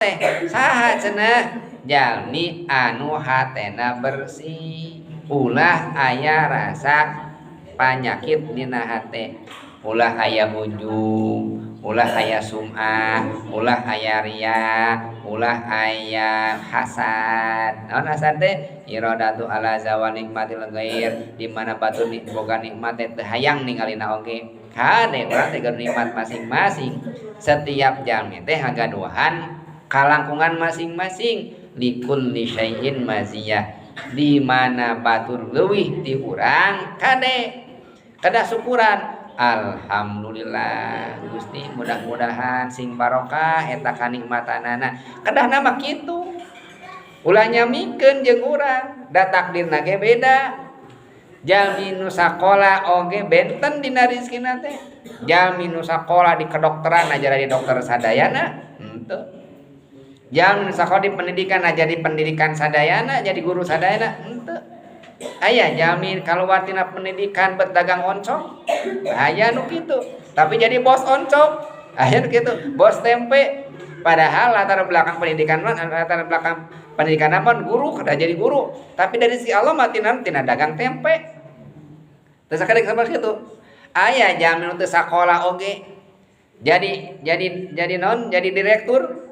Teh saha cenah? Jalmi anu hatena bersih, ulah aya rasa panyakit dina hate, ulah aya ujub, ulah aya sum'ah, ulah aya ria, ulah aya hasad. Naon hasad teh? Iradatu ala zawal nikmatil ghair, di mana batur boga nikmat teh teu hayang ningalina oge. Kade urang teh gaduh nikmat masing-masing. Setiap jalmi teh hagaduhan kalangkungan masing-masing, likulli syai'in maziyah. Di mana batur leuwih ti urang, kade kedah syukuran. Alhamdulillah Gusti, mudah-mudahan sing barokah eta kanikmatanana. Kedahna mah kitu. Ulah nyamikeun jeung urang, da takdirna ge beda. Jalmi nu sakola oge benten dina rezekina teh. Jalmi nu sakola di kedokteran aja jadi dokter sadayana, henteu. Jalmi nu sakola di pendidikan aja jadi pendidikan sadayana, jadi guru sadayana, henteu. Aya jalmi kaluar tina pendidikan berdagang oncom, aya nu kitu. Tapi jadi bos oncom, aya nu kitu, bos tempe. Padahal latar belakang pendidikan mah, latar belakang pendidikan mah guru, kada jadi guru. Tapi dari sisi Allah mah tina tina dagang tempe. Teu sakadeng sama kitu. Aya jalmi nu teu sakola oge jadi non jadi direktur.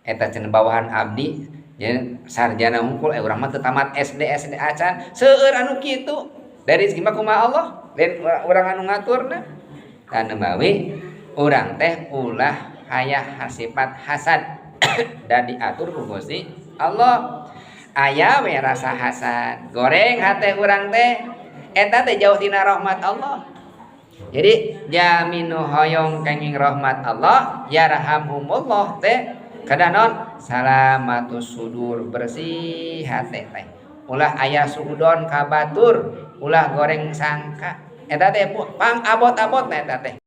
Eta cenah bawahan abdi jadi sarjana hungkul, urang mah teu tamat SD SD acan. Seueur anu kitu. Dari segi mah kumaha Allah, lain urang anu ngaturna. Dan nembawi urang teh ulah aya sifat hasad dan diatur ku Gusti Allah. Aya we rasa hasad, goreng hate urang teh, eta teh jauh tina rahmat Allah. Jadi jaminu hoyong kenging rahmat Allah, yarhamumullah teh kada non salamatus sudur, bersih hate teh, ulah aya suudon ka batur, ulah goreng sangka. Eta teh pang abot-abot eta teh.